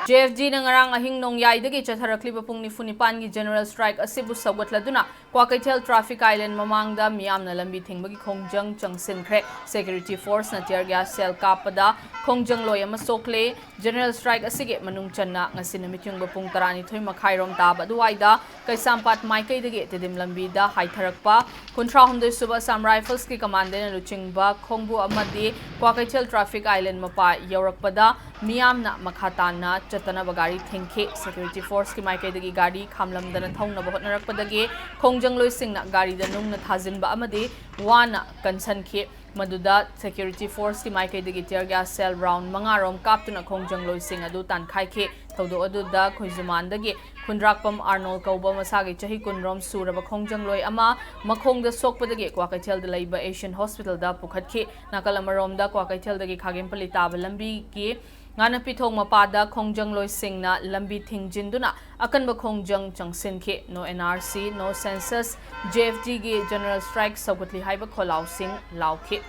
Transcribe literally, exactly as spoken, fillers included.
J F ꯖꯤꯅ ꯉꯔꯥꯡ ꯑꯍꯤꯡ ꯅꯣꯡꯌꯥꯏꯗꯒꯤ ꯆꯠꯊꯔꯛꯂꯤꯕ ꯄꯨꯡ ꯅꯤꯐꯨ ꯅꯤꯄꯥꯟꯒꯤ general strike ꯑꯁꯤꯕꯨ ꯁꯧꯒꯠꯂꯗꯨꯅ ꯀ꯭ꯋꯥꯀꯩꯊꯦꯜ traffic island ꯃꯃꯥꯡꯗ ꯃꯤꯌꯥꯝꯅ ꯂꯝꯕꯤ ꯊꯤꯡꯕꯒꯤ ꯈꯣꯡꯖꯪ ꯆꯪꯁꯤꯟꯈ꯭ꯔꯦ꯫ Security forceꯅ tear gas shell ꯀꯥꯞꯄꯗ ꯈꯣꯡꯖꯪꯂꯣꯏ ꯑꯃ ꯁꯣꯛꯂꯦ꯫ General strike ꯑꯁꯤꯒꯤ ꯃꯅꯨꯡ ꯆꯟꯅ ꯉꯁꯤ ꯅꯨꯃꯤꯠ ꯌꯨꯡꯕ ꯄꯨꯡ ꯇꯔꯥꯅꯤꯊꯣꯏ ꯃꯈꯥꯏꯔꯣꯝ ꯇꯥꯕ ꯑꯗꯨꯋꯥꯏꯗ ꯀꯩꯁꯥꯝꯄꯥꯠ ꯃꯥꯏꯀꯩꯗꯒꯤ ꯇꯤꯗꯤꯝ ꯂꯝꯕꯤꯗ ꯍꯥꯏꯊꯔꯛꯄ ꯀꯨꯟꯊ꯭ꯔꯥ ꯍꯨꯝꯗꯣꯏ ꯁꯨꯕ Assam Riflesꯀꯤ commanderꯅ ꯂꯨꯆꯤꯡꯕ ꯈꯣꯡꯕꯨ ꯑꯃꯗꯤ ꯀ꯭ꯋꯥꯀꯩꯊꯦꯜ traffic island ꯃꯄꯥ ꯌꯧꯔꯛꯄꯗ ꯃꯤꯌꯥꯝꯅ ꯃꯈꯥ ꯇꯥꯅ ꯆꯠꯇꯅꯕ ꯒꯥꯔꯤ ꯊꯤꯡꯈꯤ꯫ Security forceꯀꯤ ꯃꯥꯏꯀꯩꯗꯒꯤ ꯒꯥꯔꯤ ꯈꯥꯝꯂꯝꯗꯅ ꯊꯧꯅꯕ ꯍꯣꯠꯅꯔꯛꯄꯗꯒꯤ ꯈꯣꯡꯖꯪꯂꯣꯏꯁꯤꯡꯅ ꯒꯥꯔꯤꯗ ꯅꯨꯡꯅ ꯊꯥꯖꯤꯟꯕ ꯑꯃꯗꯤ ꯋꯥꯅ ꯀꯟꯁꯟꯈꯤ꯫ ꯃꯗꯨꯗ security forceꯀꯤ ꯃꯥꯏꯀꯩꯗꯒꯤ tear gas shell round ꯃꯉꯥꯔꯣꯝ ꯀꯥꯞꯇꯨꯅ ꯈꯣꯡꯖꯪꯂꯣꯏꯁꯤꯡ ꯑꯗꯨ ꯇꯥꯟꯈꯥꯏꯈꯤ꯫ ꯊꯧꯗꯣꯛ ꯑꯗꯨꯗ ꯈꯣꯏꯖꯨꯃꯥꯟꯗꯒꯤ ꯈꯨꯟꯗ꯭ꯔꯥꯛꯄꯝ ꯑꯥꯔꯅꯣꯜ ꯀꯧꯕ ꯃꯁꯥꯒꯤ ꯆꯍꯤ ꯀꯨꯟꯔꯣꯝ ꯁꯨꯔꯕ ꯈꯣꯡꯖꯪꯂꯣꯏ ꯑꯃ ꯃꯈꯣꯡꯗ ꯁꯣꯛꯄꯗꯒꯤ ꯀ꯭ꯋꯥꯀꯩꯊꯦꯜꯗ ꯂꯩꯕ Asian Hospitalꯗ ꯄꯨꯈꯠꯈꯤ꯫ ꯅꯥꯀꯜ ꯑꯃꯔꯣꯝꯗ ꯀ꯭ꯋꯥꯀꯩꯊꯦꯜꯗꯒꯤ ꯈꯥꯒꯦꯝꯄꯜꯂꯤ ꯇꯥꯕ ꯂꯝꯕꯤꯒꯤ ꯉꯥꯅꯄꯤꯊꯣꯡ ꯃꯄꯥꯗ ꯈꯣꯡꯖꯪꯂꯣꯏꯁꯤꯡꯅ ꯂꯝꯕꯤ ꯊꯤꯡꯖꯤꯟꯗꯨꯅ ꯑꯀꯟꯕ ꯈꯣꯡꯖꯪ ꯆꯪꯁꯤꯟꯈꯤ꯫ No N R C, no census, J F Gꯒꯤ general strike ꯁꯧꯒꯠꯂꯤ ꯍꯥꯏꯕ ꯈꯣꯜꯂꯥꯎꯁꯤꯡ ꯂꯥꯎꯈꯤ꯫